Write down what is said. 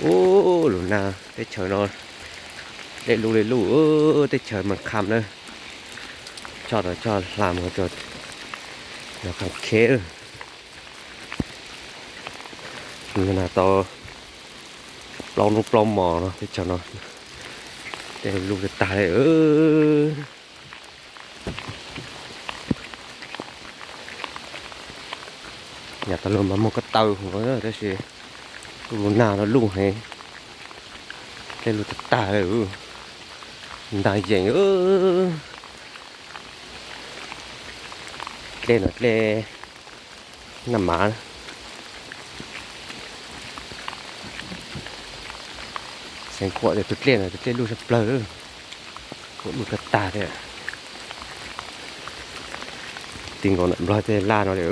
Ub, lub nag teb chaws no dlej luj dlej luj, teb chaws mas kham na. Choj tau choj hla mus rau kham kheb. Nag tau plaub hnub plaub hmos no teb chaws no dlej luj tag tag li. Yav tas los mas muaj ko taw tab sis lub nag no luj heev, dlej luj tag tag li. Ntag yees, dlej no dlej Naj Mav, xeev Khuam tias tus dlej no tus dlej luj tshaj plaws, luj tag tag thiab. Ti nkaus ntawm Nplog tej laj no li.